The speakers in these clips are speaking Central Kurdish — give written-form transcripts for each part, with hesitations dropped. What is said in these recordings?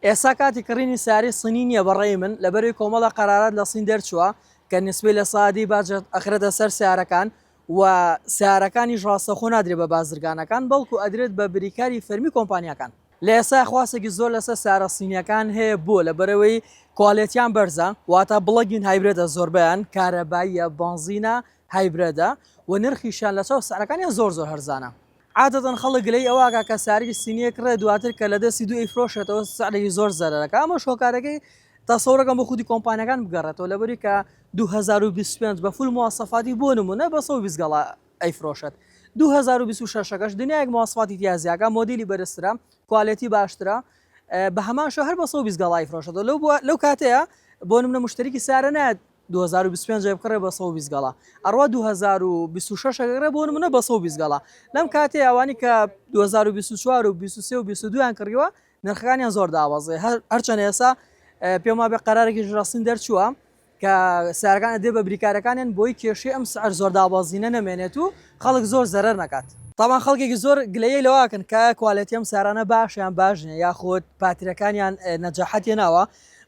ئێستا کاتی کڕینی سەیارەی صینی نیە بە ڕەئی من لەبەرئەوەی کۆمەڵە قەرارات لە صین دەرچوە کە نسبەی لە سادی باج ئەخرێتە سەر سەیارەکان و سەیارەکانیش ڕاستەخۆ نادرێت بە بازرگانەکان بەڵکو ئەدرێت بە بریکاری فەرمی کۆمپانیاکان. لە ئێستا خواستێکی زۆر لەسەر سەیارە صینیەکان هەیە بۆ لەبەرئەوەی quality یان بەرزە واتە plug-in hybrid ە زۆربەیان کارەباییە بەنزینە hybrid ە و نرخیشیان لەچاو سعرەکانیان زۆر زۆر هەرزانە. عادەتەن خەڵک گلەیی ئەوە ئەکا کە سارێکی سینی ئەکڕێ دواتر کە لە دەستی دوو ئەیفرۆشێتەوە سعرێکی زۆر زەرەر ئەکا ئەمەش هۆکارەکەی تەسەورەکەم بۆ خودی کۆمپانیاکان بگەڕێتەوە لەبەری کە 2025 بە full مواسەفاتی بۆ نمونە بە 120 گەڵا ئەیفرۆشێت 2026 ەکەش دنیایەک مواسفاتی تیا زیاکە مۆدیلی بەرزترە quality باشترە بە هەمان شێوە هەر بە 120 گەڵا ئەیفرۆشێتەوە لەو لەو کاتەیە بۆ نمونە مشتەریکی سارە نایەت 2025 ە بکڕێ بە 120 گەڵا ئەڕوا 2026 ئەگەڕێ بۆ نمونە بە 120 گەڵا لەم کاتەی ئەوانی کە 2024 و 23 و 22 یان کڕیوە نرخەکانیان زۆر دابەزێ هەرچەند ئێستا پێم وابێ قەرارێکی ڕاستین دەرچووە کە سارەکان ئەدێ بە بریکارەکانیان بۆی کێشەی ئەم سعر زۆر دابەزینە نەمێنێت و خەڵک زۆر زەرەر نەکات. تاوان خەڵکێکی زۆر گلەیی لەوەکەن کە quality ئەم سارانە باشە یان باش نیە یاخود پاتریەکانیان نەجاحەت هێناوە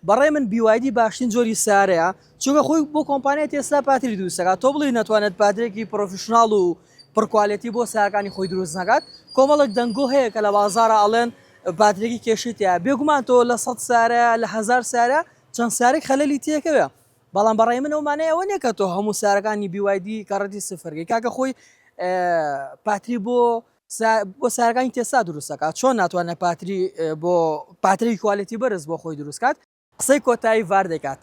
بەڕای من BYD باشترین جۆری سارەیە چونکە خۆی بۆ کۆمپانیای تێسلا پاتری دروست دەکات تۆ بڵێی نەتوانێت پاترێکی professional و پڕ quality بۆ سارەکانی خۆی دروست نەکات کۆمەڵێک دەنگۆ هەیە کە لە بازاڕا ئەڵێن پاترێکی کێشەی تیایە بێگومان تۆ لە 100 سارە لە هەزار سارە چەند سارێک خەلەلی تێکەوێ بەڵام بەڕای من ئەو مانای ئەوە نییە کە تۆ هەموو سارەکانی BYD کەڕەتی سفرگەی کاکە خۆی پاتری بۆ بۆ سارەکانی تێستا دروستەکات چۆن ناتوانێت پاتری بۆ پاتری quality بەرز بۆ خۆی دروستکات قسەی کۆتایی ڤار دەکات.